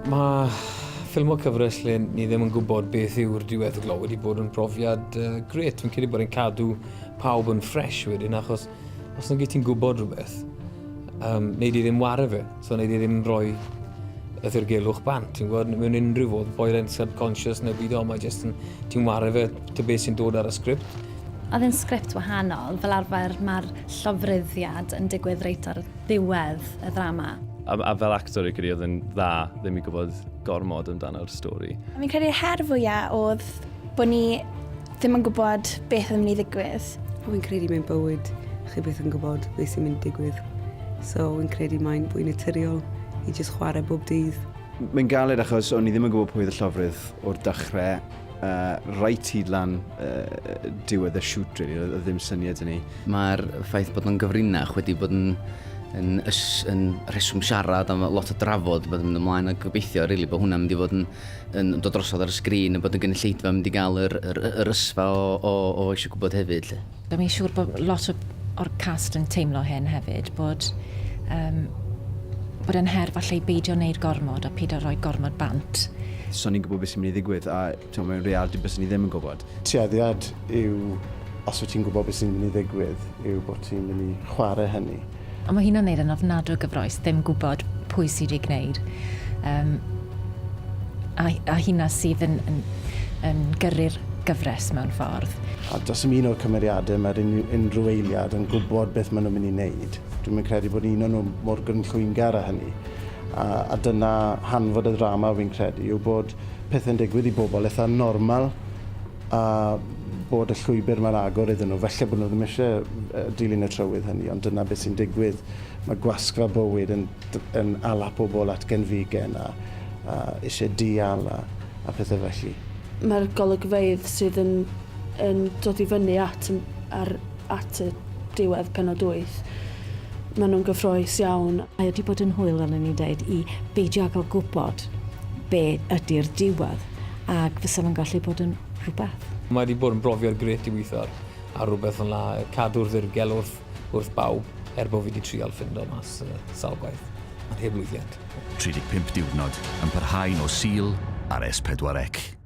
Mae ffilmo cyfres lle ni ddim yn gwybod beth yw'r diweddglo wedi bod yn profiad grêt. Fi'n credu bod e'n cadw pawb yn ffres wedyn, achos os nag wyt ti'n gwybod rhywbeth, nei di ddim ware fe, so nei di ddim rhoi y ddirgelwch bant, ti'n gwybod, mewn unrhyw fodd, boed e'n subconscious neu byd, ond mae jyst yn, ti'n ware fe, ty beth sy'n dod ar y sgript. Oedd e'n sgript wahanol, fel arfer mae'r llofruddiad yn digwydd reit ar ddiwedd y ddrama. A, a fel actor i credu oedd yn dda ddim i gwybod gormod amdano'r stori. Fi'n credu'r her fwyaf oedd bod ni ddim yn gwybod beth oedd yn mynd i ddigwydd. Fi'n credu mewn bywyd, chi byth yn gwybod beth sy'n mynd i digwydd. So fi'n credu mae'n fwy naturiol i jyst chwarae bob dydd. Mae'n galed achos o'n i ddim yn gwybod pwy oedd y llofrudd o'r dechrau, reit hyd lan diwedd y shoot really, oedd ddim syniad yn ni. Mae'r ffaith bod o'n gyfrinach wedi bod yn yn, ys, yn rheswm siarad am lot o drafod bod yn mynd ymlaen a gobeithio really, bod hwnna'n mynd i fod yn, yn dod drosodd ar y sgrin a bod y gynulleidfa yn mynd i gael yr, yr, yr ysfa o, o, o eisiau gwybod hefyd. Lle. Dwi'n siŵr bod lot o, o'r cast yn teimlo hyn hefyd, bod, um, bod yn her falle i beidio wneud gormod a peidio rhoi gormod bant. So ni'n gwybod beth sy'n mynd i ddigwydd a t'mo, mewn reality bys ni ddim yn gwybod. Tueddiad yw, os wyt ti'n gwybod beth sy'n mynd i ddigwydd, yw bod ti'n mynd i chwarae hynny. Ond mae hynna'n neud yn ofnadwy o gyffrous, ddim gwybod pwy sydd wedi gwneud. Um, a, a hynna sydd yn, yn, yn gyrru'r gyfres mewn ffordd. A does dim un o'r cymeriadau mae'r unrhyw eiliad yn gwybod beth maen nhw'n mynd i wneud. Dwi'n mynd credu bod un o'n nhw mor gynllwyngar â hynny. A, a dyna hanfod y ddrama fi'n credu, yw bod pethau'n digwydd i bobl eitha normal a bod y llwybr mae'n agor iddyn nhw. Falle bod nhw ddim eisiau dilyn y trywydd hynny, ond dyna beth sy'n digwydd. Mae gwasgfa bywyd yn, yn ala pobl at genfigen a, a eisiau dial a, a pethau felly. Mae'r golygfeydd sydd yn, yn dod i fyny at, ar, at y diwedd pennod 8, maen nhw'n gyffrous iawn. Mae wedi bod yn hwyl, fel o'n i'n dweud, i beidio â cael gwybod be ydy'r diwedd, ac fysa fo'n gallu bod yn rhywbeth. Mae wedi bod yn brofiad grêt i weithio ar, ar rhywbeth fel 'na, cadw'r ddirgel wrth, wrth bawb, er bod fi wedi trial ffindo mas uh, sawl gwaith, ond heb lwyddiant. 35 diwrnod yn parhau nos Sul ar S4C.